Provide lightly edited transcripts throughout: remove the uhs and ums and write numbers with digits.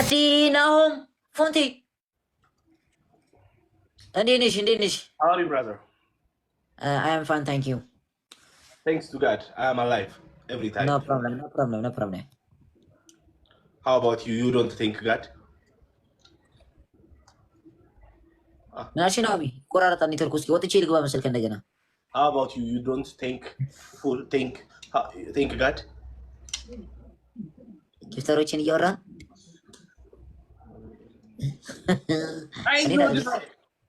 አዲ ናሆም ፎንቲ፣ እንዴት ነሽ? እንዴት ነሽ? How are you, brother? I am fine, thank you. Thanks to God, I am alive every time. No problem, no problem, no problem. How about you? You don't thank God? ምናልሽ ናሆሚ? ቆራረጣ ኔትወርክ ውስጥ ወጥቼ ልግባ መሰል ከእንደገና። How about you? You don't thank full thank thank God? Gifter ኦችን እያወራን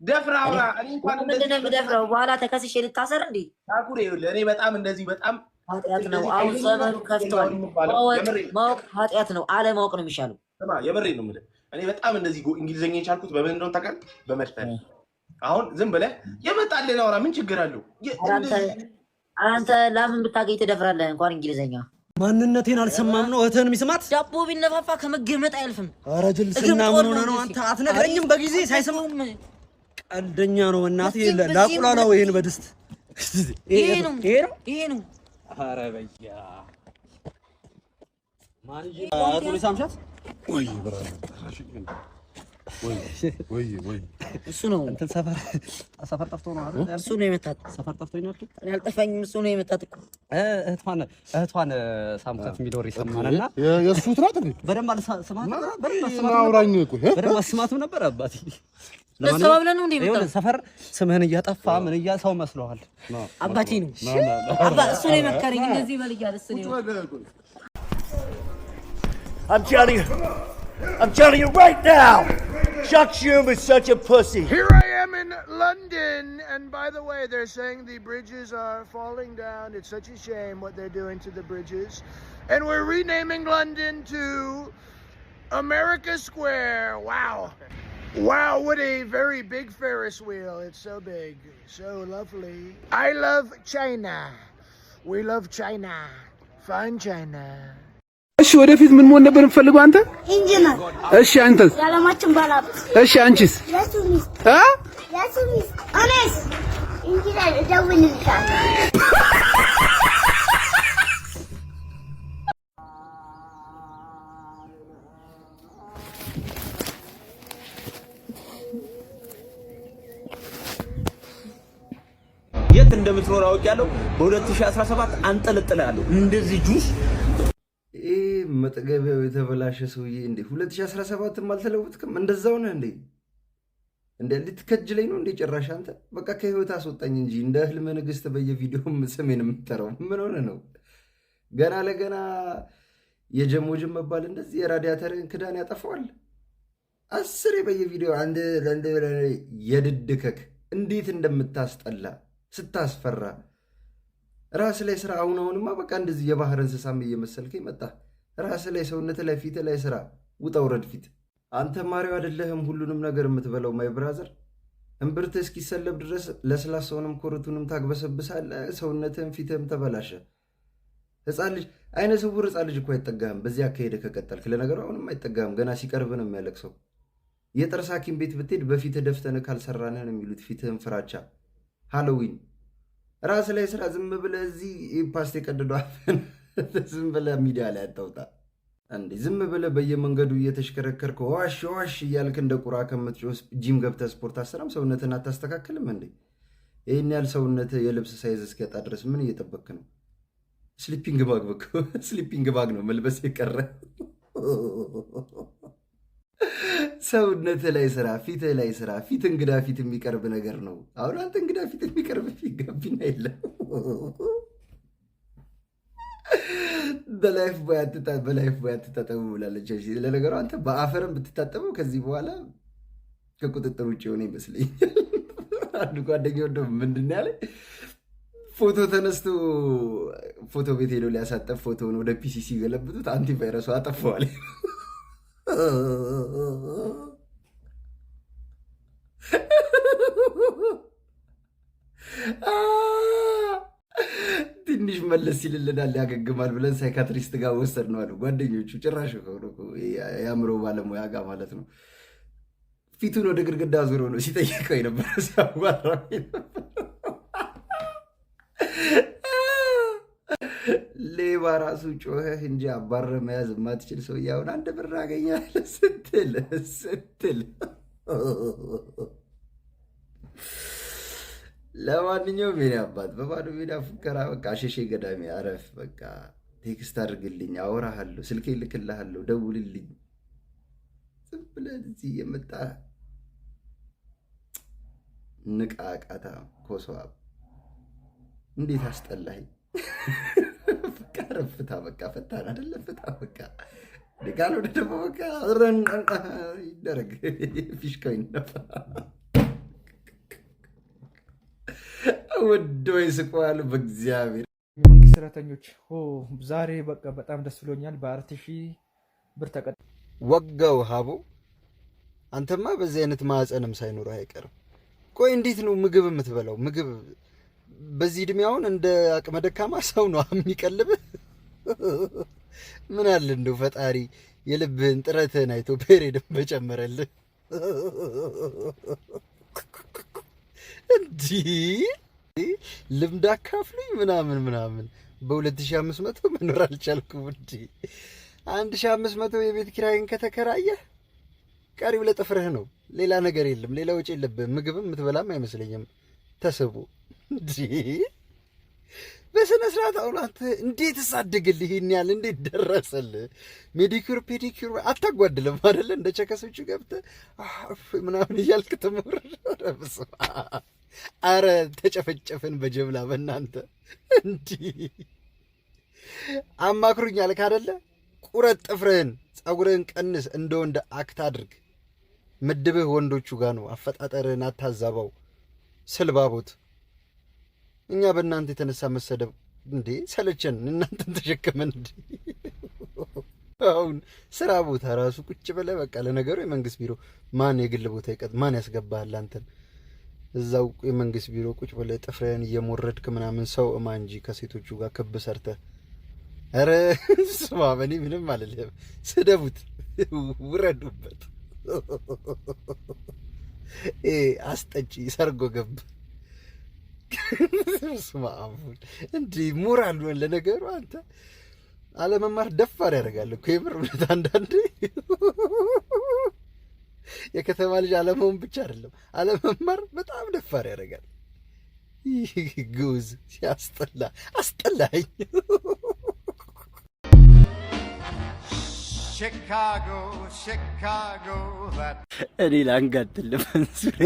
ደፍረህ አውራ። እኔ እንኳን ምንድን ነው የምደፍረው? በኋላ ተከስሼ ልታሰር እንዴ? ታኩሬ ይኸውልህ፣ እኔ በጣም እንደዚህ በጣም ኃጢአት ነው። አሁን ዘመኑ ከፍቷል። ማወቅ ኃጢአት ነው። አለማወቅ ነው የሚሻለው። ስማ፣ የምሬን ነው የምልህ። እኔ በጣም እንደዚህ እንግሊዝኛ የቻልኩት በምን እንደሆነ ታውቃለህ? በመድፈር። አሁን ዝም ብለህ የመጣልህን አውራ። ምን ችግር አለው? አንተ ላምን ብታገኝ ትደፍራለህ፣ እንኳን እንግሊዝኛ። ማንነቴን አልሰማም ነው እህትህን የሚስማት። ዳቦ ቢነፋፋ ከመገመጥ አያልፍም። ኧረ ጅል ስና ምን ሆነህ ነው አንተ? አትነግረኝም በጊዜ ሳይሰማ? ቀልደኛ ነው እናቴ። ላቁላላው ይሄን በድስት ይሄ ነው ይሄ ነው። ኧረ በያ ማን ሳምሻት ወይ ወይ ወይ እሱ ነው እንትን ሰፈር ሰፈር ጠፍቶ ነው አይደል? እሱ ነው የመታት። ሰፈር ጠፍቶ ነው ያልኩት። እኔ አልጠፋኝም። እሱ ነው የመታት እኮ። እህቷን እህቷን ሳምካት የሚል ወሬ ሰማንና የእሱ ትራት እንዴ? በደንብ አልሰማትም፣ በደንብ አልሰማትም፣ አውራኝ እኮ በደንብ አልሰማትም ነበር አባቴ። ለሰው ብለህ ነው እንዴ የመጣው? ሰፈር ስምህን እያጠፋ ምን እያ ሰው መስሎሃል። አባቴ ነው አባ፣ እሱ ነው የመከረኝ። እንደዚህ በል እያለ እሱ ነው። I'm telling you, I'm telling you right now, Chuck Schumer's such a pussy. Here I am in London, and by the way, they're saying the bridges are falling down. It's such a shame what they're doing to the bridges. And we're renaming London to America Square. Wow. Wow, what a very big Ferris wheel. It's so big, so lovely. I love China. We love China. Fine China. እሺ ወደፊት ምን መሆን ነበር የምትፈልገው አንተ? ኢንጂነር። እሺ አንተስ? የዓለማችን ባለሀብት። እሺ አንቺስ? የሱ ሚስት። እ የሱ ሚስት። እኔስ ኢንጂነር፣ እደውልልሻለሁ። የት እንደምትኖር አውቄያለሁ። በ2017 አንጠለጥልሃለሁ እንደዚህ ጁስ። ይህ መጥገቢያው የተበላሸ ሰውዬ እንዴ፣ 2017ም አልተለወጥክም? እንደዛው ነህ እንዴ? እንደ ልትከጅለኝ ነው እንዴ? ጭራሽ አንተ በቃ ከህይወት አስወጣኝ እንጂ እንደ ህልም ንግስት በየቪዲዮ ስሜን የምጠራው ምን ሆነ ነው? ገና ለገና የጀሞ ጅም መባል እንደዚህ የራዲያተርን ክዳን ያጠፋዋል። አስሬ በየቪዲዮ አንድ ለአንድ የድድከክ እንዴት እንደምታስጠላ፣ ስታስፈራ። ራስ ላይ ስራ። አሁን አሁንማ በቃ እንደዚህ የባህር እንስሳም እየመሰልከኝ መጣ። ራስ ላይ፣ ሰውነት ላይ፣ ፊት ላይ ስራ። ውጣ ውረድ ፊት። አንተ ማሪው አይደለህም ሁሉንም ነገር የምትበላው my brother። እምብርት እስኪሰለብ ድረስ ለስላሳውንም ኮረቱንም ታግበሰብሳለህ። ሰውነትህም ፊትህም ተበላሸ። ህፃን ልጅ፣ አይነ ስውር ህፃን ልጅ እኮ አይጠጋህም በዚህ አካሄደ ከቀጠልክ። ለነገሩ አሁንም አይጠጋህም። ገና ሲቀርብ ነው የሚያለቅሰው። የጥርስ ሐኪም ቤት ብትሄድ በፊትህ ደፍተን ካልሰራንህ ነው የሚሉት። ፊትህን ፍራቻ ሃሎዊን። ራስ ላይ ስራ። ዝም ብለህ እዚህ ፓስት የቀደደው አፍህን ዝም ብለህ ሚዲያ ላይ አታውጣ እንዴ! ዝም ብለህ በየመንገዱ እየተሽከረከርክ ዋሽ ዋሽ እያልክ እንደ ቁራ ከምትጮህ ጂም ገብተህ ስፖርት አሰራም? ሰውነትን አታስተካክልም እንዴ? ይህን ያህል ሰውነት የልብስ size እስኪያጣ ድረስ ምን እየጠበክ ነው? Sleeping bag፣ sleeping bag ነው መልበስ የቀረ። ሰውነት ላይ ስራ፣ ፊትህ ላይ ስራ። ፊት እንግዳ ፊት የሚቀርብ ነገር ነው። አሁን አንተ እንግዳ ፊት የሚቀርብ ፊት ጋቢና የለም። በ Lifebuoy አትታጠቡ ብላለች። ለነገሩ አንተ በአፈርም ብትታጠበው ከዚህ በኋላ ከቁጥጥር ውጭ የሆነ ይመስለኛል። አንዱ ጓደኛው እንደው ምንድን ነው ያለ፣ ፎቶ ተነስቶ ፎቶ ቤት ሄዶ ሊያሳጠብ ፎቶውን ወደ PC ሲገለብጡት antivirus ኡ አጠፋዋል። ትንሽ መለስ ይልልናል፣ ያገግማል ብለን psychiatrist ጋር ወሰድ ነው አሉ ጓደኞቹ። ጭራሽ የአእምሮ ባለሙያ ጋር ማለት ነው። ፊቱን ወደ ግድግዳ ዞሮ ነው ሲጠይቀው የነበረ፣ ሲያዋራው የነበረ። ሌባ ራሱ ጮኸህ እንጂ አባረ መያዝ የማትችል ሰውዬ አሁን 1 ብር አገኛለሁ ስትል። ለማንኛውም የኔ አባት በባዶ ሜዳ ፉከራ በቃ አሸሼ ገዳሚ አረፍ። በቃ text አድርግልኝ፣ አወራሃለሁ፣ ስልኬ ልክልሃለሁ፣ ደውልልኝ። ዝም ብለህ እዚህ የመጣ ንቃቃታ ኮሰዋ እንዴት አስጠላኝ። በቃ ረፍታ በቃ ፈታን አይደለ? ፍታ በቃ። ካልሆነ ደግሞ በቃ ይደረግ፣ ፊሽካው ይነፋ። ወዶ ይስቋል በእግዚአብሔር። የመንግስት ሰራተኞች ዛሬ በቃ በጣም ደስ ብሎኛል። በ4,000 ብር ተቀ ወጋው ሀቦ፣ አንተማ በዚህ አይነት ማዕፀንም ሳይኖርህ አይቀርም። ቆይ እንዴት ነው ምግብ የምትበላው? ምግብ በዚህ እድሜ አሁን እንደ አቅመ ደካማ ሰው ነው የሚቀልብህ። ምን አለ እንደው ፈጣሪ የልብህን ጥረትህን አይቶ period ን በጨመረልህ። እንዲህ ልምድ አካፍሉኝ ምናምን ምናምን በ2500 መኖር አልቻልኩም። እንዲህ 1500 የቤት ኪራይን ከተከራየህ ቀሪው ለጥፍርህ ነው። ሌላ ነገር የለም። ሌላ ወጪ የለብህም። ምግብም የምትበላም አይመስለኝም። ተስቦ እንዲህ በስነ ስርዓት አሁን አንተ እንዴት እሳድግልህ? ይህን ያህል እንዴት ደረሰልህ? Manicure pedicure አታጓድልም አይደለ? እንደ ቸከሶቹ ገብተህ ምናምን እያልክ ትሞር። አረ ተጨፈጨፍን በጀምላ በእናንተ። እንዲህ አማክሩኝ አልክ አይደለ? ቁረጥ ጥፍርህን፣ ጸጉርህን ቀንስ፣ እንደ ወንድ act አድርግ። ምድብህ ወንዶቹ ጋር ነው። አፈጣጠርህን አታዛባው። ስልባቦት እኛ በእናንተ የተነሳ መሰደብ እንዴ ሰለቸን። እናንተን ተሸክመን እንዴ አሁን ስራ ቦታ ራሱ ቁጭ ብለህ በቃ። ለነገሩ የመንግስት ቢሮ ማን የግል ቦታ ይቀጥ ማን ያስገባሃል አንተን? እዛው የመንግስት ቢሮ ቁጭ ብለህ ጥፍርህን እየሞረድክ ምናምን ሰው እማ እንጂ ከሴቶቹ ጋር ክብ ሰርተህ። ኧረ ስማ፣ እኔ ምንም አልልህም። ስደቡት፣ ውረዱበት። አስጠጪ ሰርጎ ገብ ስማ፣ እንዲህ ሞራል። ለነገሩ አንተ አለመማር ደፋር ያደርጋል እኮ የምር እውነት። አንዳንዴ የከተማ ልጅ አለመሆን ብቻ አይደለም፣ አለመማር በጣም ደፋር ያደርጋል። ይህ ግዑዝ ሲያስጠላ አስጠላኝ። Chicago, Chicago, that እኔ ላንጋጥል መንሱሬ፣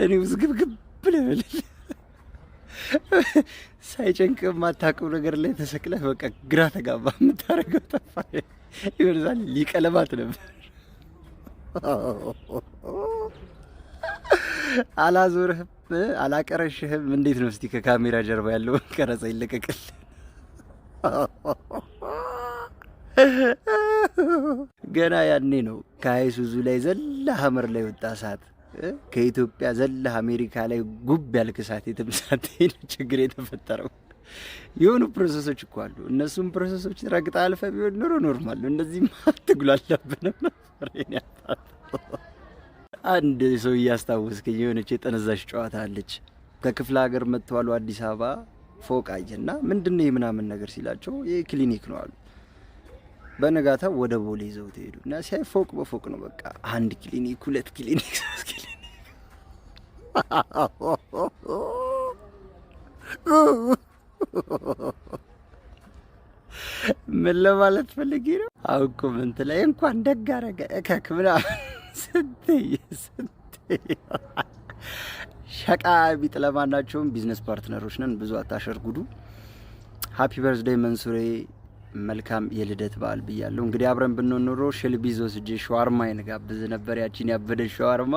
እኔ ውዝግብግብ ልበል። ሳይጨንቅ የማታውቀው ነገር ላይ ተሰቅለህ በቃ ግራ ተጋባ። የምታደርገው ጠፋ። ይሆናል ሊቀለማት ነበር። አላዞርህም፣ አላቀረሽህም። እንዴት ነው? እስቲ ከካሜራ ጀርባ ያለውን ቀረጻ ይለቀቅል። ገና ያኔ ነው ከአይሱዙ ላይ ዘላ ሀመር ላይ ወጣ ሰዓት፣ ከኢትዮጵያ ዘለህ አሜሪካ ላይ ጉብ ያልክ ሰዓት የትም ሳትሄድ ችግር የተፈጠረው። የሆኑ process ኦች እኮ አሉ። እነሱም process ኦች ረግጣ አልፈ ቢሆን ኖሮ normal ነው። እንደዚህ አትጉላላብንም ነበር። የኔ አባት አንድ ሰው እያስታወስከኝ የሆነች የጠነዛሽ ጨዋታ አለች። ከክፍለ ሀገር መጥተዋሉ አዲስ አበባ ፎቅ አየና ምንድን ነው ምናምን ነገር ሲላቸው ይህ ክሊኒክ ነው አሉ። በነጋታው ወደ ቦሌ ይዘውት ሄዱ እና ሲያይ ፎቅ በፎቅ ነው። በቃ አንድ ክሊኒክ፣ ሁለት ክሊኒክ፣ ሶስት ክሊኒክ። ምን ለማለት ፈልጌ ነው? አሁን comment ላይ እንኳን ደግ አደረገ እከክ ምናምን ስትይ ስትይ ሸቃ ቢጥ ለማናቸውም business partner ኦች ነን። ብዙ አታሸርጉዱ። Happy birthday መንሱሬ፣ መልካም የልደት በዓል ብያለሁ። እንግዲህ አብረን ብንሆን ኖሮ ሸልቢዝ ወስጄ ሸዋርማ ይንጋብዝ ነበር። ያቺን ያበደ ሸዋርማ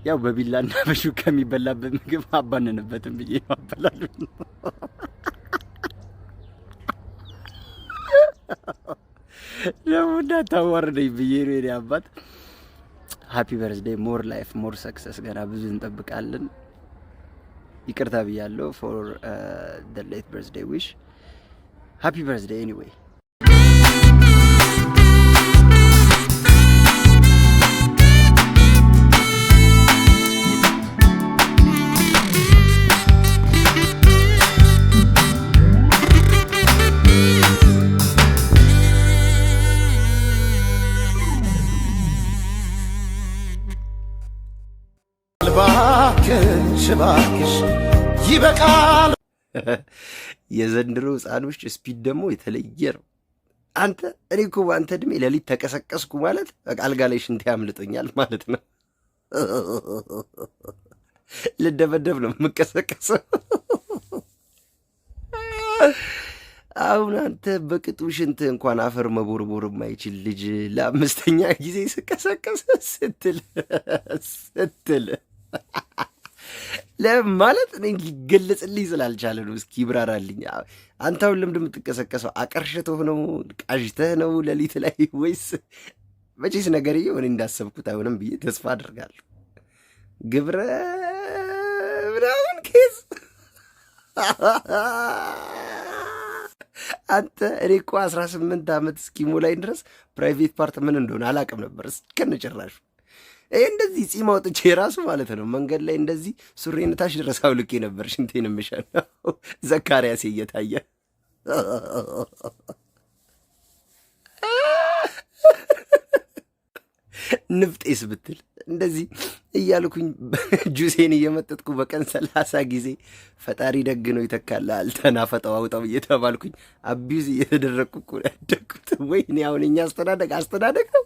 ያው በቢላና በሹካ የሚበላበት ምግብ አባንንበትም ብዬ ነው አበላሉ። ደግሞ እንዳታዋርደኝ ብዬ ነው የኔ አባት። Happy birthday፣ more life, more success። ገና ብዙ እንጠብቃለን። ይቅርታ ብያለሁ for the late birthday wish። Happy birthday anyway። እባክሽ ይበቃል። የዘንድሮ ህፃኖች speed ደግሞ የተለየ ነው። አንተ፣ እኔ እኮ በአንተ እድሜ ሌሊት ተቀሰቀስኩ ማለት በቃ አልጋ ላይ ሽንቴ አምልጦኛል ማለት ነው። ልደበደብ ነው የምቀሰቀሰው። አሁን አንተ በቅጡ ሽንት እንኳን አፈር መቦርቦር የማይችል ልጅ ለአምስተኛ ጊዜ ስቀሰቀስ ስትል ማለት እኔ ሊገለጽልኝ ስላልቻለ ነው። እስኪ ይብራራልኝ። አንተ አሁን ለምንድን የምትቀሰቀሰው? አቀርሽተህ ነው? ቃዥተህ ነው ሌሊት ላይ ወይስ? መቼስ ነገርየው እኔ እንዳሰብኩት አይሆንም ብዬ ተስፋ አድርጋለሁ። ግብረ ምናምን case አንተ፣ እኔ እኮ 18 ዓመት እስኪሞላኝ ድረስ private part ምን እንደሆነ አላውቅም ነበር እስከነጭራሹ። ይሄ እንደዚህ ጺም አውጥቼ ራሱ ማለት ነው መንገድ ላይ እንደዚህ ሱሬን ታች ድረስ አውልቄ ነበር ሽንቴን የምሸናው ዘካርያስ እየታየ። ንፍጤስ ብትል እንደዚህ እያልኩኝ ጁሴን እየመጠጥኩ በቀን 30 ጊዜ ፈጣሪ ደግ ነው ይተካልሃል፣ ተናፈጠው አውጣው እየተባልኩኝ abuse እየተደረግኩ እኮ ነው ያደግኩት። ወይኔ አሁን እኛ አስተዳደግ አስተዳደግ ነው።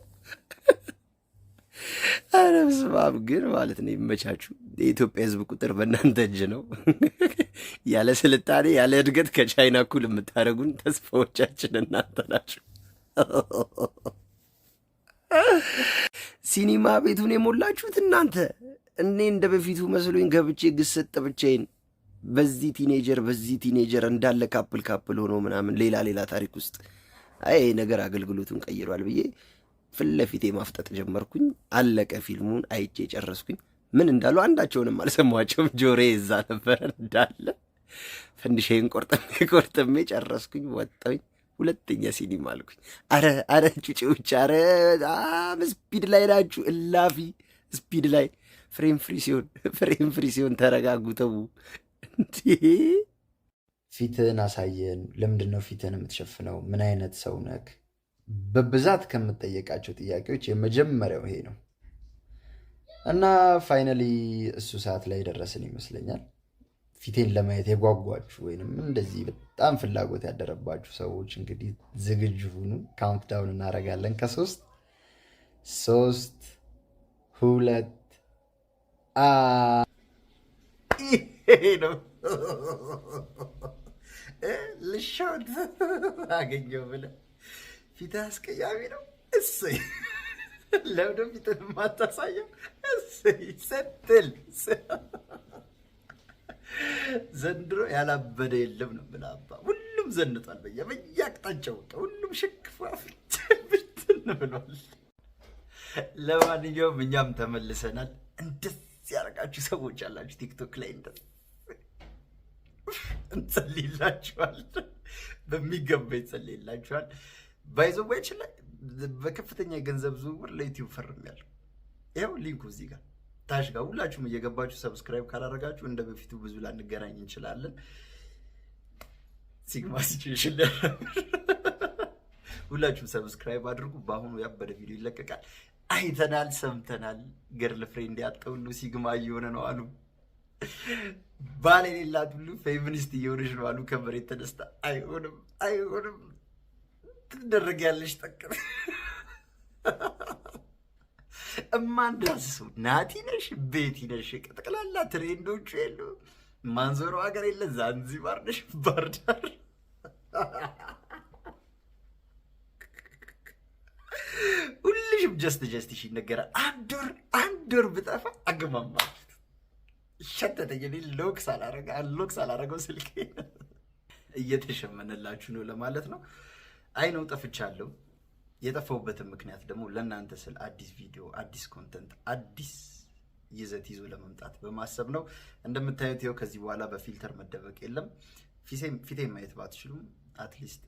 ኧረ በስመ አብ ግን ማለት ነው ይመቻችሁ። የኢትዮጵያ ሕዝብ ቁጥር በእናንተ እጅ ነው። ያለ ስልጣኔ ያለ እድገት ከቻይና እኩል የምታደርጉን ተስፋዎቻችን እናንተ ናችሁ። ሲኒማ ቤቱን የሞላችሁት እናንተ። እኔ እንደ በፊቱ መስሎኝ ገብቼ ግስጥ ብቻዬን በዚህ teenager እንዳለ couple couple ሆኖ ምናምን ሌላ ሌላ ታሪክ ውስጥ፣ አይ ነገር አገልግሎቱን ቀይሯል ብዬ ፊት ለፊቴ ማፍጠጥ ጀመርኩኝ። አለቀ። ፊልሙን አይቼ ጨረስኩኝ። ምን እንዳሉ አንዳቸውንም አልሰማቸውም። ጆሮዬ እዛ ነበረ እንዳለ። ፈንዲሻዬን ቆርጥሜ ቆርጥሜ ጨረስኩኝ። ወጣሁኝ። ሁለተኛ ሲኒማ አልኩኝ። አረ አረ ጩጬዎች፣ አረ በጣም speed ላይ ናችሁ። እላፊ speed ላይ frame free ሲሆን ተረጋጉ፣ ተዉ እንዴ። ፊትህን አሳየን። ለምንድን ነው ፊትህን የምትሸፍነው? ምን አይነት ሰው ነህ? በብዛት ከምጠየቃቸው ጥያቄዎች የመጀመሪያው ይሄ ነው እና finally እሱ ሰዓት ላይ ደረስን ይመስለኛል። ፊቴን ለማየት የጓጓችሁ ወይንም እንደዚህ በጣም ፍላጎት ያደረባችሁ ሰዎች እንግዲህ ዝግጁ ሁኑ። Count down እናደርጋለን ከሶስት፣ ሶስት፣ ሁለት፣ ይሄ ነው። ልሾት አገኘው ብለህ ፊትህ አስቀያሚ ነው። እሰይ፣ ለምንድን ፊትህን የማታሳየው? እሰይ ስትል ዘንድሮ ያላበደ የለም ነው የምልህ አባ። ሁሉም ዘንጧል፣ በየአቅጣጫው በቃ ሁሉም ሽክፋ ብትን ብሏል። ለማንኛውም እኛም ተመልሰናል። እንደዚህ ያደረጋችሁ ሰዎች አላችሁ ቲክቶክ ላይ፣ እንደዚህ እንጸልይላችኋል፣ በሚገባ ይጸልይላችኋል። By the way ላይ በከፍተኛ የገንዘብ ዝውውር ለዩቲዩብ ፈርሜያለሁ። ይኸው link ኡ እዚህ ጋር ታች ጋር ሁላችሁም እየገባችሁ subscribe ካላደረጋችሁ እንደ በፊቱ ብዙ ላንገናኝ እንችላለን። Sigma situation፣ ሁላችሁም subscribe አድርጉ። በአሁኑ ያበደ ቪዲዮ ይለቀቃል። አይተናል፣ ሰምተናል። Girlfriend ያጣ ሁሉ sigma እየሆነ ነው አሉ። ባል የሌላት ሁሉ ፌሚኒስት እየሆነች ነው አሉ። ከመሬት ተነስታ አይሆንም፣ አይሆንም፣ ትደረጊያለሽ ጠቅም እማንዳስሰው ናቲ ነሽ፣ ቤቲ ነሽ፣ ጠቅላላ trend ኦቹ የሉ፣ ማንዞረው ሀገር የለ፣ ዛንዚባር ነሽ፣ ባህር ዳር፣ ሁልሽም just ይነገራል። አንድ ወር ብጠፋ አግማማችሁት ሸተተኝ። እኔ lock ሳላረገው ስልኬ እየተሸመነላችሁ ነው ለማለት ነው። I know ጠፍቻለሁ። የጠፋሁበትን ምክንያት ደግሞ ለእናንተ ስል አዲስ ቪዲዮ፣ አዲስ content፣ አዲስ ይዘት ይዞ ለመምጣት በማሰብ ነው። እንደምታዩት ይኸው ከዚህ በኋላ በ filter መደበቅ የለም። ፊቴን ማየት ባትችሉም at least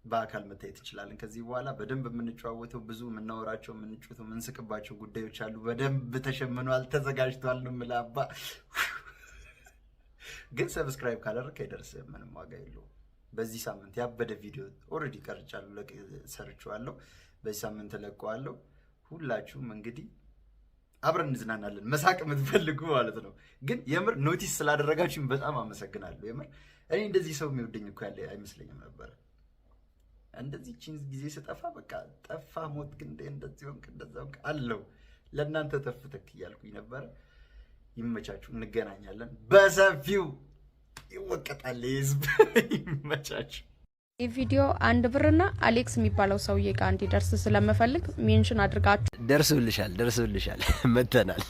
በአካል መታየት እንችላለን። ከዚህ በኋላ በደንብ የምንጨዋወተው፣ ብዙ የምናወራቸው፣ የምንጫወተው፣ የምንስቅባቸው ጉዳዮች አሉ። በደንብ ተሸምኗል፣ ተዘጋጅቷል ነው የምልህ አባ። ግን subscribe ካላደረክ አይደርስም፣ ምንም ዋጋ የለውም። በዚህ ሳምንት ያበደ ቪዲዮ already ቀርጫለሁ፣ ሰርቼዋለሁ። በዚህ ሳምንት እለቀዋለሁ። ሁላችሁም እንግዲህ አብረን እንዝናናለን። መሳቅ የምትፈልጉ ማለት ነው። ግን የምር notice ስላደረጋችሁኝ በጣም አመሰግናለሁ። የምር እኔ እንደዚህ ሰው የሚወደኝ እኮ ያለ አይመስለኝም ነበረ። እንደዚህ ቺን ጊዜ ስጠፋ በቃ ጠፋ ሞት ግን እንደዚህ ሆንክ እንደዛ ሆንክ አለው። ለእናንተ ተፍ ተክ እያልኩኝ ነበረ። ይመቻችሁ፣ እንገናኛለን። በሰፊው ይወቀጣል ህዝብ። ይመቻችሁ። ይህ ቪዲዮ አንድ ብርና አሌክስ የሚባለው ሰውዬ ጋር እንዲደርስ ስለምፈልግ mention አድርጋችሁ ደርሶልሻል፣ ደርሶልሻል። መተናል።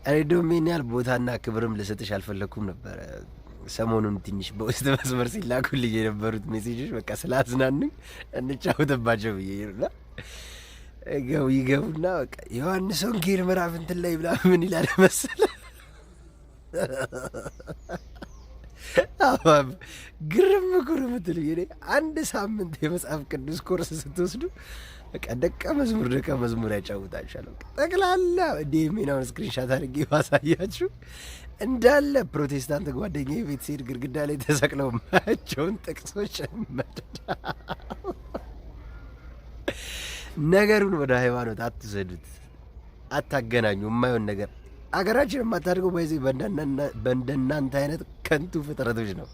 እኔ ደግሞ ይሄን ያህል ቦታና ክብርም ልሰጥሽ አልፈለግኩም ነበረ። ሰሞኑን ትንሽ በውስጥ መስመር ሲላኩልኝ የነበሩት ሜሴጆች በቃ ስላዝናኑኝ እንጫወትባቸው ብዬ ነው። ይገቡና በቃ ዮሐንስ ወንጌል ምዕራፍ እንትን ላይ ብላ ምን ይላል መሰለህ፣ ግርም እኮ ነው የምትሉኝ። እኔ አንድ ሳምንት የመጽሐፍ ቅዱስ ኮርስ ስትወስዱ በቃ ደቀ መዝሙር ያጫውታችኋል። በቃ ጠቅላላ DM ኤን አሁን screenshot አድርጌ ባሳያችሁ እንዳለ ፕሮቴስታንት ጓደኛዬ ቤት ሲሄድ ግድግዳ ላይ ተሰቅለው ማያቸውን ጥቅሶች መደዳ። ነገሩን ወደ ሃይማኖት አትውሰዱት፣ አታገናኙ። የማይሆን ነገር አገራችን የማታድገው በዚህ በእንደናንተ አይነት ከንቱ ፍጥረቶች ነው።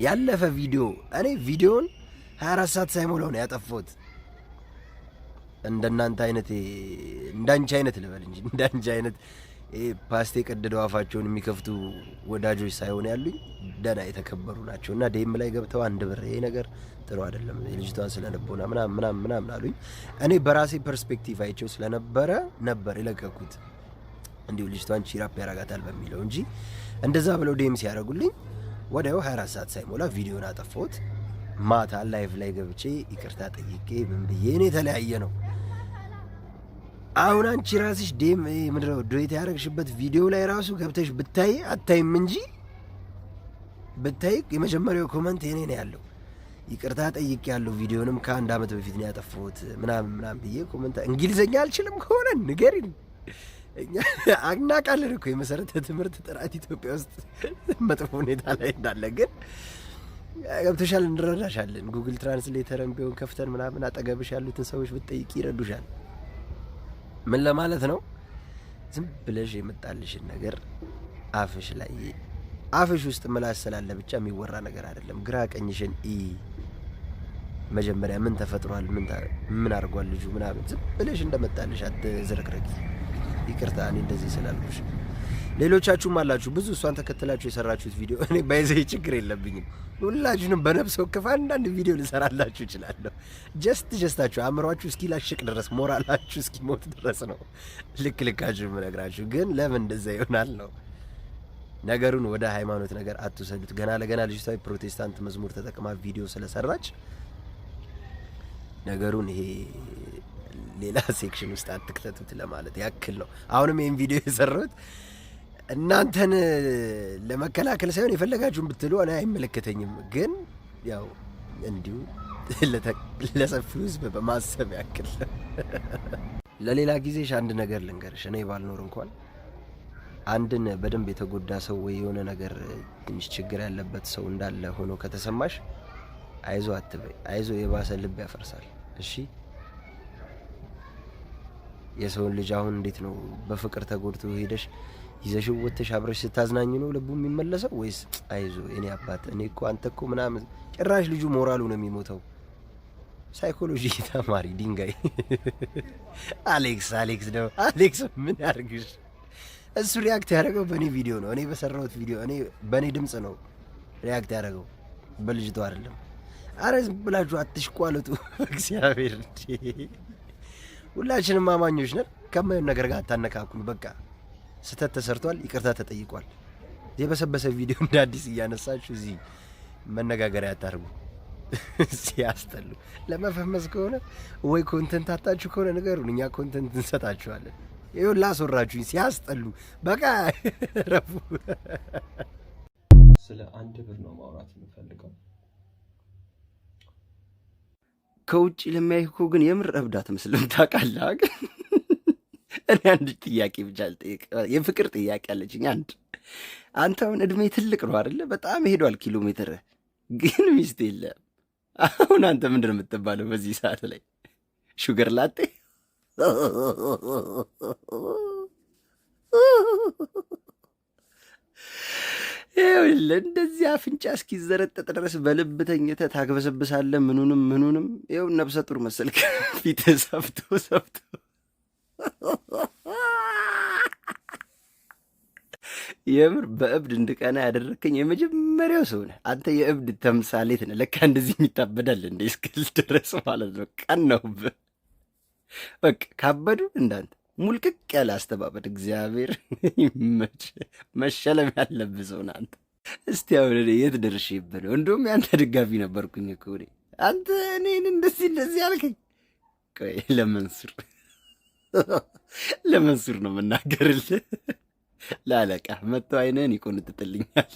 ያለፈ ቪዲዮ እኔ ቪዲዮን 24 ሰዓት ሳይሞላው ነው ያጠፋሁት። እንደናንተ አይነት፣ እንዳንቺ አይነት ልበል እንጂ፣ እንዳንቺ አይነት ፓስቴ የቀደደው አፋቸውን የሚከፍቱ ወዳጆች ሳይሆን ያሉኝ ደህና የተከበሩ ናቸው። እና DM ላይ ገብተው አንድ ብር ይሄ ነገር ጥሩ አይደለም፣ የልጅቷን ስለልቦና ምናምን ምናምን ምናምን አሉኝ። እኔ በራሴ perspective አይቼው ስለነበረ ነበር የለቀኩት፣ እንዲሁ ልጅቷን cheer up ያረጋታል በሚለው እንጂ። እንደዛ ብለው DM ሲያደርጉልኝ ወዲያው 24 ሰዓት ሳይሞላ ቪዲዮን አጠፋሁት። ማታ live ላይ ገብቼ ይቅርታ ጠይቄ ምን ብዬ እኔ የተለያየ ነው። አሁን አንቺ ራስሽ DM ምንድነው duet ያደረግሽበት ቪዲዮ ላይ ራሱ ገብተሽ ብታይ፣ አታይም እንጂ ብታይ የመጀመሪያው comment የኔ ነው ያለው። ይቅርታ ጠይቅ ያለው ቪዲዮንም ከአንድ ዓመት በፊት ነው ያጠፋሁት ምናምን ምናምን ብዬ comment። እንግሊዝኛ አልችልም ከሆነ ንገሪን። እኛ አናውቃለን እኮ የመሰረተ ትምህርት ጥራት ኢትዮጵያ ውስጥ መጥፎ ሁኔታ ላይ እንዳለ፣ ግን ገብቶሻል፣ እንረዳሻለን። Google Translator ን ቢሆን ከፍተን ምናምን አጠገብሽ ያሉትን ሰዎች ብትጠይቂ ይረዱሻል። ምን ለማለት ነው? ዝም ብለሽ የመጣልሽን ነገር አፍሽ ላይ፣ አፍሽ ውስጥ ምላስ ስላለ ብቻ የሚወራ ነገር አይደለም። ግራ ቀኝሽን መጀመሪያ ምን ተፈጥሯል፣ ምን አድርጓል ልጁ ምናምን፣ ዝም ብለሽ እንደመጣልሽ አትዝረክረኪ። ይቅርታ እኔ እንደዚህ ስላልኩሽ። ሌሎቻችሁም አላችሁ ብዙ እሷን ተከትላችሁ የሰራችሁት ቪዲዮ። እኔ by the way ችግር የለብኝም። ሁላችሁንም በነፍስ ወከፍ አንዳንድ ቪዲዮ ልሰራላችሁ እችላለሁ። Just ኣችሁ አእምሯችሁ እስኪላሽቅ ድረስ፣ ሞራላችሁ እስኪሞት ድረስ ነው ልክ ልካችሁ የምነግራችሁ። ግን ለምን እንደዛ ይሆናል ነው፣ ነገሩን ወደ ሃይማኖት ነገር አትውሰዱት። ገና ለገና ልጅቷ ፕሮቴስታንት መዝሙር ተጠቅማ ቪዲዮ ስለሰራች ነገሩን ይሄ ሌላ section ውስጥ አትክተቱት ለማለት ያክል ነው። አሁንም ይህን ቪዲዮ የሰራሁት እናንተን ለመከላከል ሳይሆን የፈለጋችሁን ብትሉ እኔ አይመለከተኝም። ግን ያው እንዲሁ ለሰፊው ሕዝብ በማሰብ ያክል። ለሌላ ጊዜሽ አንድ ነገር ልንገርሽ። እኔ ባልኖር እንኳን አንድን በደንብ የተጎዳ ሰው ወይ የሆነ ነገር ትንሽ ችግር ያለበት ሰው እንዳለ ሆኖ ከተሰማሽ አይዞ አትበይ። አይዞ የባሰ ልብ ያፈርሳል። እሺ፣ የሰውን ልጅ አሁን እንዴት ነው፣ በፍቅር ተጎድቶ ሄደሽ ይዘሽው ወጥተሽ አብረሽ ስታዝናኝ ነው ልቡ የሚመለሰው ወይስ አይዞ እኔ አባት እኔ እኮ አንተ እኮ ምናምን? ጭራሽ ልጁ ሞራሉ ነው የሚሞተው። Psychology ተማሪ ድንጋይ አሌክስ፣ አሌክስ ነው፣ አሌክስ ምን ያርግሽ? እሱ react ያደረገው በእኔ ቪዲዮ ነው። እኔ በሰራሁት ቪዲዮ፣ እኔ በእኔ ድምፅ ነው react ያደረገው፣ በልጅቷ አይደለም። አረ ዝም ብላችሁ አትሽቋለጡ። እግዚአብሔር፣ ሁላችንም አማኞች ነን። ከማይሆን ነገር ጋር አታነካኩን። በቃ ስህተት ተሰርቷል፣ ይቅርታ ተጠይቋል። የበሰበሰ ቪዲዮ እንደ አዲስ እያነሳችሁ እዚህ መነጋገሪያ አታርጉ። ሲያስጠሉ። ለመፈመስ ከሆነ ወይ content አጣችሁ ከሆነ ንገሩን፣ እኛ content እንሰጣችኋለን። ይኸው ላስወራችሁኝ። ሲያስጠሉ። በቃ ረፉ። ስለ አንድ ብር ነው ማውራት የምፈልገው። ከውጭ ለሚያይ እኮ ግን የምር እብድ አትመስልም። ታውቃለህ? ግን እኔ አንድ ጥያቄ ብቻ ልጠይቅ፣ የፍቅር ጥያቄ አለችኝ። አንድ አንተ አሁን እድሜ ትልቅ ነው አይደለ? በጣም ሄዷል ኪሎ ሜትር፣ ግን ሚስት የለም። አሁን አንተ ምንድን ነው የምትባለው በዚህ ሰዓት ላይ? Sugar ላጤ? ይኸውልህ እንደዚህ አፍንጫ እስኪዘረጠጥ ድረስ በልብ ተኝተህ ታግበሰብሳለህ። ምኑንም ምኑንም ይኸው ነብሰ ጡር መሰልክ። ፊትህ ሰፍቶ ሰፍቶ። የምር በእብድ እንድቀና ያደረግከኝ የመጀመሪያው ሰው ነህ። አንተ የእብድ ተምሳሌት ነህ። ለካ እንደዚህ የሚታበዳል እንደ እስክል ድረስ ማለት ነው። ቀናሁብህ። በቃ ካበዱ እንዳንተ ሙልቅቅ ያለ አስተባበድ እግዚአብሔር ይመች። መሸለም ያለብህ ሰው ነህ አንተ። እስቲ አሁን እኔ የት ደርሼብህ ነው? እንደውም የአንተ ደጋፊ ነበርኩኝ እኮ እኔ። አንተ እኔን እንደዚህ እንደዚህ አልከኝ። ቆይ ለመንሱር ነው የምናገርልህ። ለአለቃ መጥቶ አይንህን ይቆንጥጥልኛል።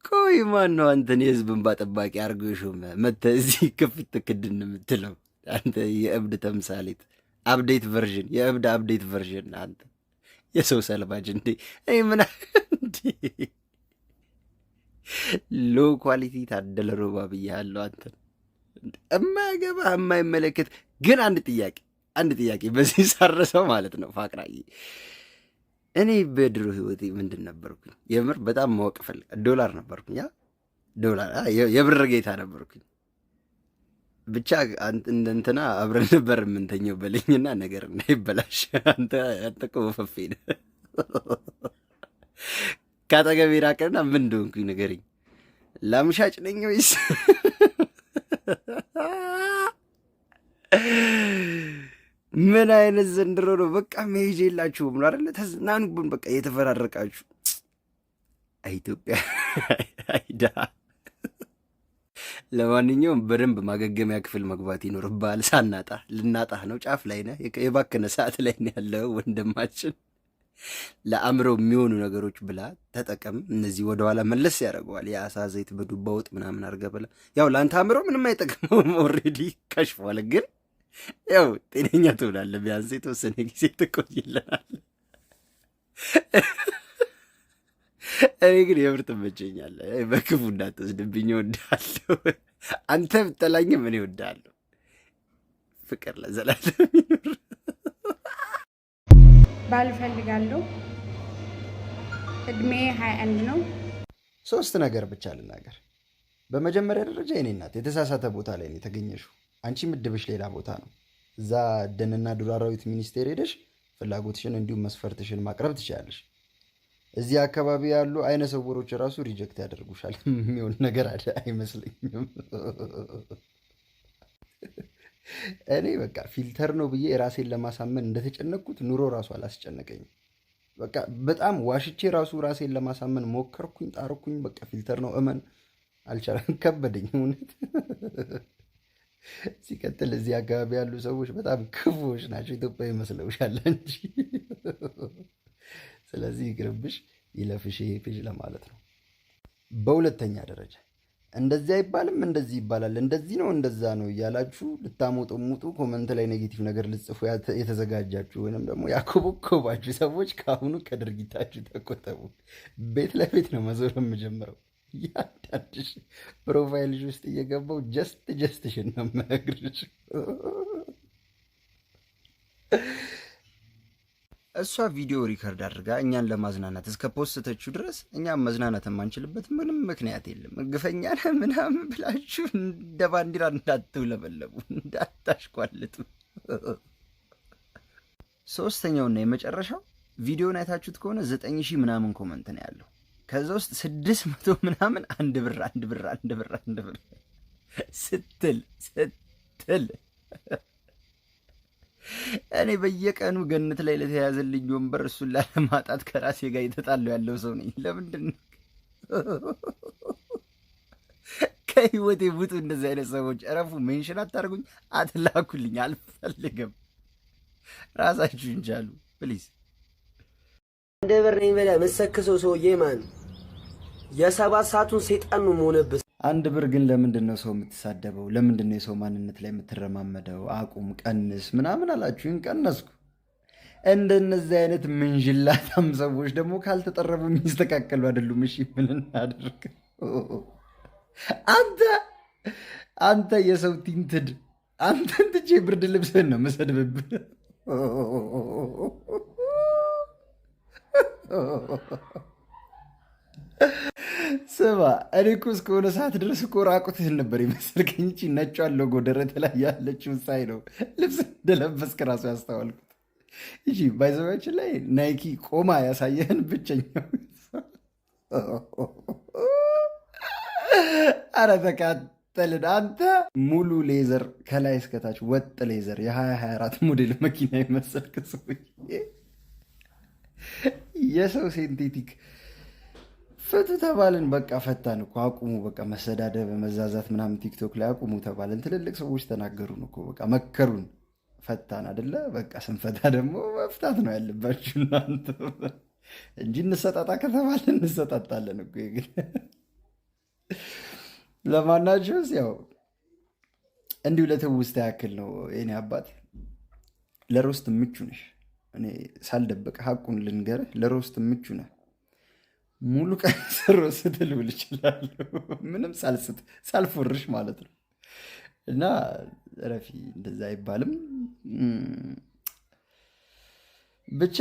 ቆይ ማን ነው አንተን የህዝብ እንባ ጠባቂ አድርጎ የሾመ? መጥተህ እዚህ ክፍት ክድን የምትለው አንተ የእብድ ተምሳሌት፣ update version፣ የእብድ update version፣ አንተ የሰው ሰልባጅ እንዴ! እኔ ምን እንዴ፣ low quality ታደለ ሮባ ብያለሁ። አንተ እማያገባህ የማይመለከት ግን አንድ ጥያቄ በዚህ ሳረሰው ማለት ነው ፋቅራዬ፣ እኔ በድሮ ህይወቴ ምንድን ነበርኩኝ? የምር በጣም ማወቅ ፈልግ። ዶላር ነበርኩኝ፣ ያ ዶላር የብር ጌታ ነበርኩኝ። ብቻ እንደ እንትና አብረን ነበር የምንተኘው በለኝና ነገር እንዳይበላሽ። አንተ እኮ ወፈፌ ነህ። ከአጠገቤ ራቅና ምን እንደሆንኩኝ ንገረኝ። ላምሻጭ ነኝ ወይስ ምን አይነት ዘንድሮ ነው? በቃ መሄጃ የላችሁም ነው አይደለ? ተዝናኑብን በቃ እየተፈራረቃችሁ። ኢትዮጵያ አይዳ። ለማንኛውም በደንብ ማገገሚያ ክፍል መግባት ይኖርብሃል። ሳናጣ ልናጣህ ነው። ጫፍ ላይ ነህ። የባከነ ሰዓት ላይ ነው ያለው ወንድማችን። ለአእምሮ የሚሆኑ ነገሮች ብላ፣ ተጠቀም። እነዚህ ወደኋላ መለስ ያደርገዋል። የአሳ ዘይት በዱባ ወጥ ምናምን አድርገህ ብላ። ያው ለአንተ አእምሮ ምንም አይጠቅመውም፣ already ከሽፏል። ግን ያው ጤነኛ ትሆናለህ። ቢያንስ የተወሰነ ጊዜ ትቆይልናል። እኔ ግን የምር ትመቸኛለህ። በክፉ እንዳትወስድብኝ፣ እወድሃለሁ። አንተ ብጠላኝም እኔ እወድሃለሁ። ፍቅር ለዘላለም ይኑር። ባል እፈልጋለሁ። እድሜ 21 ነው። ሶስት ነገር ብቻ ልናገር። በመጀመሪያ ደረጃ የኔ እናት የተሳሳተ ቦታ ላይ ነው የተገኘሽው። አንቺ ምድብሽ ሌላ ቦታ ነው። እዛ ደንና ዱር አራዊት ሚኒስቴር ሄደሽ ፍላጎትሽን እንዲሁም መስፈርትሽን ማቅረብ ትችላለሽ። እዚህ አካባቢ ያሉ አይነ ስውሮች ራሱ reject ያደርጉሻል። የሚሆን ነገር አለ አይመስለኝም። እኔ በቃ filter ነው ብዬ ራሴን ለማሳመን እንደተጨነቅኩት ኑሮ ራሱ አላስጨነቀኝም። በቃ በጣም ዋሽቼ ራሱ ራሴን ለማሳመን ሞከርኩኝ፣ ጣርኩኝ። በቃ filter ነው እመን፣ አልቻለም፣ ከበደኝ እውነት። ሲቀጥል እዚህ አካባቢ ያሉ ሰዎች በጣም ክፉዎች ናቸው። ኢትዮጵያ ይመስለውሻል እንጂ። ስለዚህ ይቅርብሽ፣ ይለፍሽ ይሄ page ለማለት ነው። በሁለተኛ ደረጃ እንደዚህ አይባልም፣ እንደዚህ ይባላል፣ እንደዚህ ነው፣ እንደዛ ነው እያላችሁ ልታሞጠሙጡ comment ላይ negative ነገር ልጽፉ የተዘጋጃችሁ ወይንም ደግሞ ያኮበኮባችሁ ሰዎች ከአሁኑ ከድርጊታችሁ ተቆጠቡ። ቤት ለቤት ነው መዞር የምጀምረው። እያንዳንድሽ profile ሽ ውስጥ እየገባው just just ሽን ነው የምነግርሽ። እሷ ቪዲዮ record አድርጋ እኛን ለማዝናናት እስከ ፖስተችው ድረስ እኛም መዝናናት የማንችልበት ምንም ምክንያት የለም። ግፈኛ ነህ ምናምን ብላችሁ እንደ ባንዲራ እንዳትውለበለቡ፣ እንዳታሽቋልጡ። ሶስተኛውና የመጨረሻው ቪዲዮን አይታችሁት ከሆነ 9,000 ምናምን comment ነው ያለው። ከዛ ውስጥ 600 ምናምን አንድ ብር፣ አንድ ብር፣ አንድ ብር፣ አንድ ብር ስትል እኔ በየቀኑ ገነት ላይ ለተያዘልኝ ወንበር እሱን ላለማጣት ከራሴ ጋር እየተጣለው ያለው ሰው ነኝ። ለምንድን ነው ከህይወቴ ውጡ። እንደዚህ አይነት ሰዎች እረፉ። Mention አታርጉኝ፣ አትላኩልኝ፣ አልፈልግም። ራሳችሁን ቻሉ please። እንደ ብር ነኝ ብለህ የምትሰክሰው ሰውዬ ማን የ7 ሰዓቱን ሰይጣን ነው መሆንብህ። አንድ ብር ግን ለምንድን ነው ሰው የምትሳደበው? ለምንድን ነው የሰው ማንነት ላይ የምትረማመደው? አቁም፣ ቀንስ ምናምን አላችሁኝ፣ ቀነስኩ። እንደነዚህ አይነት ምንዥላታም ሰዎች ደግሞ ካልተጠረቡ የሚስተካከሉ አይደሉም። እሺ ምን እናደርግ? አንተ የሰው tinted አንተን ትቼ ብርድ ልብስህን ነው የምሰድብብህ። ስማ፣ እኔ እኮ እስከሆነ ሰዓት ድረስ እኮ ራቁትህን ነበር የመሰልከኝ። ይህቺ ነጯን ሎጎ ደረት ላይ ያለችውን ሳይ ነው ልብስ እንደለበስክ ራሱ ያስተዋልኩት። ይቺ ባይዘባችን ላይ ናይኪ ቆማ ያሳየህን ብቸኛው። አረ ተቃጠልን። አንተ ሙሉ leather ከላይ እስከታች ወጥ leather የ2024 ሞዴል መኪና የመሰልክ ሰውዬ የሰው synthetic ፍቱ ተባልን። በቃ ፈታን እኮ፣ አቁሙ። በቃ መሰዳደብ፣ መዛዛት ምናምን ቲክቶክ ላይ አቁሙ ተባልን። ትልልቅ ሰዎች ተናገሩን እኮ፣ በቃ መከሩን። ፈታን አደለ? በቃ ስንፈታ ደግሞ መፍታት ነው ያለባችሁ እናንተ እንጂ እንሰጣጣ ከተባለ እንሰጣጣለን እኮ። ግን ለማናቸውስ ያው እንዲሁ ለትውስታ ያክል ነው። የኔ አባት፣ ለ roast ምቹ ነሽ። እኔ ሳልደብቅ ሀቁን ልንገርህ፣ ለ roast ምቹ ነህ። ሙሉ ቀን ስ roast ልውል እችላለሁ፣ ምንም ሳልስት ሳልፎርሽ ማለት ነው። እና ረፊ እንደዛ አይባልም። ብቻ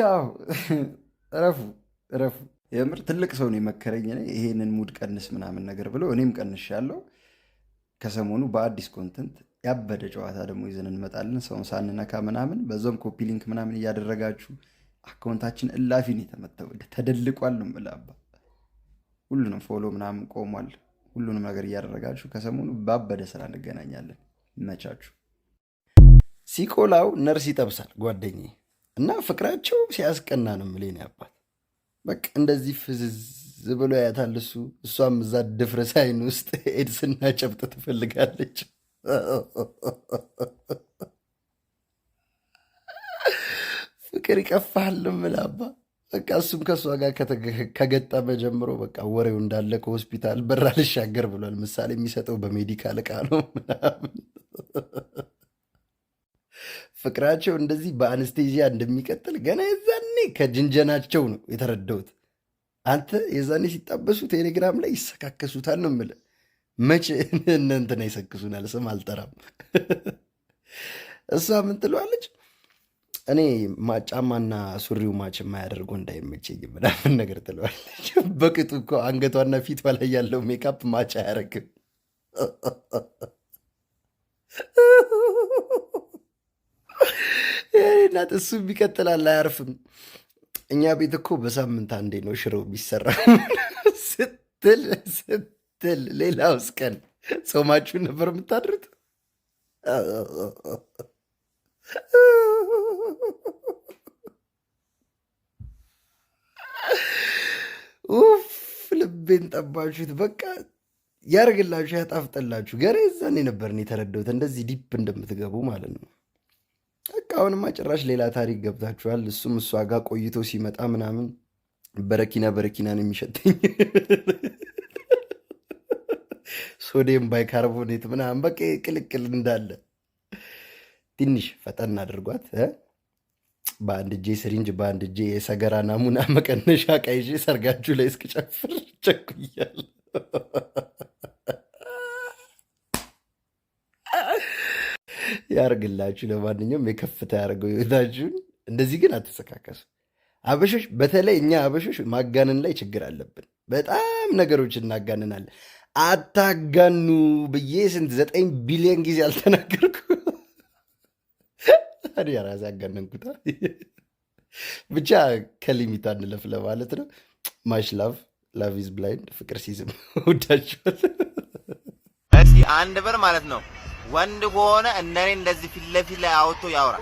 እረፉ እረፉ። የምር ትልቅ ሰው ነው የመከረኝ። እኔ ይሄንን mood ቀንስ ምናምን ነገር ብሎ እኔም ቀንሻለሁ። ከሰሞኑ በአዲስ content ያበደ ጨዋታ ደግሞ ይዘን እንመጣለን፣ ሰውን ሳንነካ ምናምን። በዛም copy link ምናምን እያደረጋችሁ account ኣችን እላፊ ነው የተመተው፣ ተደልቋል ነው የምልህ አባ። ሁሉንም follow ምናምን ቆሟል። ሁሉንም ነገር እያደረጋችሁ ከሰሞኑ ባበደ ስራ እንገናኛለን። ይመቻችሁ። ሲቆላው ነርስ ይጠብሳል ጓደኛዬ፣ እና ፍቅራቸው ሲያስቀና ነው የምልህ የእኔ አባት። በቃ እንደዚህ ፍዝዝ ብሎ ያያታል እሱ፣ እሷም እዛ ድፍረስ አይን ውስጥ ኤድስና ጨብጥ ትፈልጋለች። ፍቅር ይቀፋል የምልህ አባ። በቃ እሱም ከእሷ ጋር ከገጠመ ጀምሮ በቃ ወሬው እንዳለ ከሆስፒታል በር አልሻገር ብሏል። ምሳሌ የሚሰጠው በ medical ዕቃ ነው ምናምን። ፍቅራቸው እንደዚህ በ anesthesia እንደሚቀጥል ገና የዛኔ ከጅንጀናቸው ነው የተረዳሁት። አንተ የዛኔ ሲጣበሱ ቴሌግራም ላይ ይሰካከሱታል ነው የምልህ። መቼ እነ እንትና ይሰክሱናል፣ ስም አልጠራም። እሷ ምን ትለዋለች? እኔ ጫማና ሱሪው match የማያደርገው እንዳይመቸኝ ምናምን ነገር ትለዋለች። በቅጡ እኮ አንገቷና ፊቷ ላይ ያለው makeup match አያደርግም። እናት እሱም ይቀጥላል፣ አያርፍም። እኛ ቤት እኮ በሳምንት አንዴ ነው ሽሮ የሚሰራ ስትል ሌላውስ ቀን ጾማችሁን ነበር የምታድሩት? ኡፍ፣ ልቤን ጠባችሁት። በቃ ያርግላችሁ፣ ያጣፍጥላችሁ። ገና የዛኔ ነበር እኔ የተረዳሁት እንደዚህ deep እንደምትገቡ ማለት ነው። በቃ አሁንማ ጭራሽ ሌላ ታሪክ ገብታችኋል። እሱም እሷ ጋር ቆይቶ ሲመጣ ምናምን በረኪና በረኪና ነው የሚሸተኝ፣ sodium bicarbonate ምናምን በቃ ቅልቅል እንዳለ። ትንሽ ፈጠን አድርጓት። በአንድ እጄ syringe በአንድ እጄ የሰገራ ናሙና መቀነሻ ዕቃ ይዤ ሰርጋችሁ ላይ እስክጨፍር ቸኩያለሁ። ያርግላችሁ። ለማንኛውም የከፍታ ያደርገው ህይወታችሁን። እንደዚህ ግን አትሰካከሱ። አበሾች፣ በተለይ እኛ አበሾች ማጋነን ላይ ችግር አለብን። በጣም ነገሮች እናጋንናለን። አታጋኑ ብዬ ስንት 9 ቢሊዮን ጊዜ አልተናገርኩ? እኔ ራሴ አጋነንኩታ። ብቻ ከ limit አንለፍ ለማለት ነው። Much love. Love is blind። ፍቅር ሲዝም ወዳችኋል። እስኪ 1 ብር ማለት ነው። ወንድ ከሆነ እንደኔ እንደዚህ ፊት ለፊት ላይ አውጥቶ ያውራ።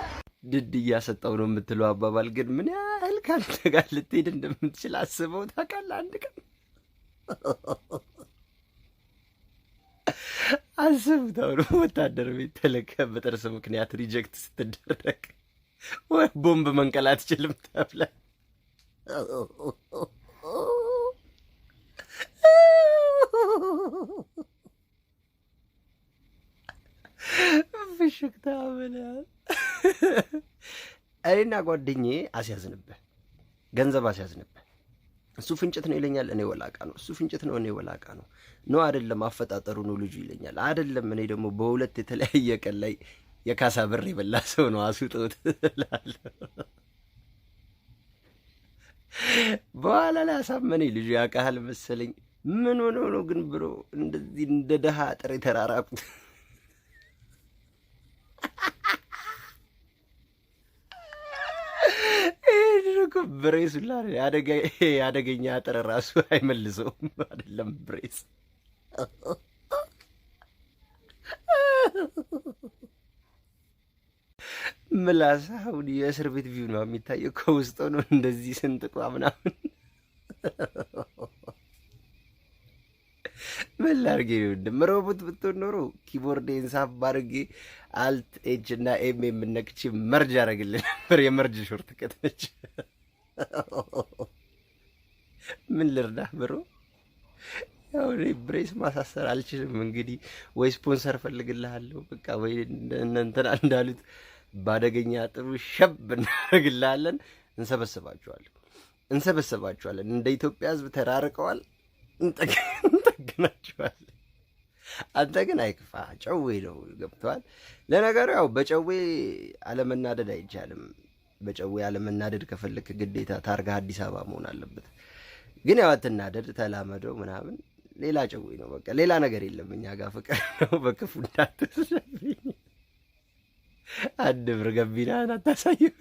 ድድ እያሰጠው ነው የምትለው አባባል ግን ምን ያህል ከአንተ ጋር ልትሄድ እንደምትችል አስበው ታውቃለህ? አንድ ቀን አስቡት። አሁን ወታደር ቤት ተለከ በጥርስ ምክንያት reject ስትደረግ ወይ ቦምብ መንቀል አትችልም ተብለህ። ፍሽክታ ብለህ እኔና ጓደኛዬ አስያዝንብህ፣ ገንዘብ አስያዝንብህ። እሱ ፍንጭት ነው ይለኛል፣ እኔ ወላቃ ነው። እሱ ፍንጭት ነው፣ እኔ ወላቃ ነው። No፣ አይደለም፣ አፈጣጠሩ ነው ልጁ ይለኛል። አይደለም፣ እኔ ደግሞ በሁለት የተለያየ ቀን ላይ የካሳ ብር የበላ ሰው ነው። አስውጦት እላለሁ። በኋላ ላይ አሳመነኝ። ልጁ ያውቃል መሰለኝ። ምን ሆኖ ነው ግን bro እንደዚህ እንደ ደሃ አጥር የተራራቁት? ይሄን እኮ brace ሁላ አደገኛ አጥር ራሱ አይመልሰውም። አይደለም brace። ምላስ አሁን የእስር ቤት view ነው የሚታየው። ከውስጥ ነው እንደዚህ ስንጥቋ ምናምን። ምን ላድርጌ? ወንድም ሮቦት ብትሆን ኖሮ keyboard ኤን ሳብ አድርጌ Alt H እና M የምነክቼ merge አደረግልህ ነበር። የ merge shortcut ነች። ምን ልርዳህ bro? ያው እኔ brace ማሳሰር አልችልም። እንግዲህ ወይ ስፖንሰር ፈልግልሃለሁ በቃ ወይ እነ እንትና እንዳሉት ባደገኛ ጥሩ ሸብ እናደርግልሃለን። እንሰበስባችኋለን፣ እንሰበስባችኋለን። እንደ ኢትዮጵያ ሕዝብ ተራርቀዋል፣ እንጠግናችኋለን። አንተ ግን አይክፋ፣ ጨዌ ነው፣ ገብተዋል። ለነገሩ ያው በጨዌ አለመናደድ አይቻልም። በጨዌ አለመናደድ ከፈለክ ግዴታ ታርጋ አዲስ አበባ መሆን አለበት። ግን ያው አትናደድ፣ ተላመደው ምናምን። ሌላ ጨዌ ነው በቃ፣ ሌላ ነገር የለም። እኛ ጋር ፍቅር ነው። በክፉ እንዳትወስደብኝ። አንድ ብር ገቢናህን አታሳይም?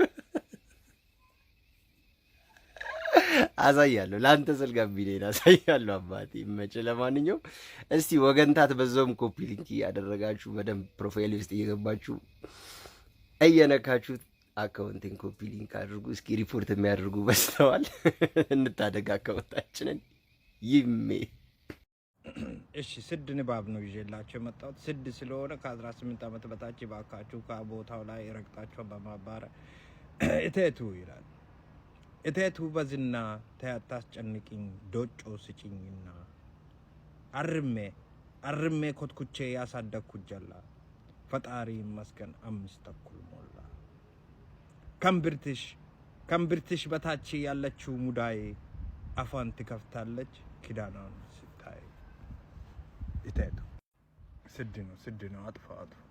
አሳያለሁ። ለአንተ ስል ገቢኔን አሳያለሁ። አባቴ ይመችህ። ለማንኛውም እስቲ ወገንታት በዛውም copy link እያደረጋችሁ በደንብ profile ውስጥ እየገባችሁ እየነካችሁት account ኤን copy link አድርጉ። እስኪ ሪፖርት የሚያደርጉ በዝተዋል። እንታደግ account ኣችንን። ይሜ። እሺ፣ ስድ ንባብ ነው ይዤላቸው የመጣሁት። ስድ ስለሆነ ከ18 ዓመት በታች ባካችሁ ከቦታው ላይ ረግጣቸው በማባረር። እቴቱ ይላል። እቴቱ በዝና ተያታስጨንቅኝ ዶጮ ስጭኝና አርሜ አርሜ ኮትኩቼ ያሳደግኩት ጀላ ፈጣሪ ይመስገን 5:30 ሞላ። ከእምብርትሽ በታች ያለችው ሙዳዬ አፏን ትከፍታለች ኪዳኗን ስታይ። እቴቱ ስድ ነው፣ ስድ ነው። አጥፋ፣ አጥፋ።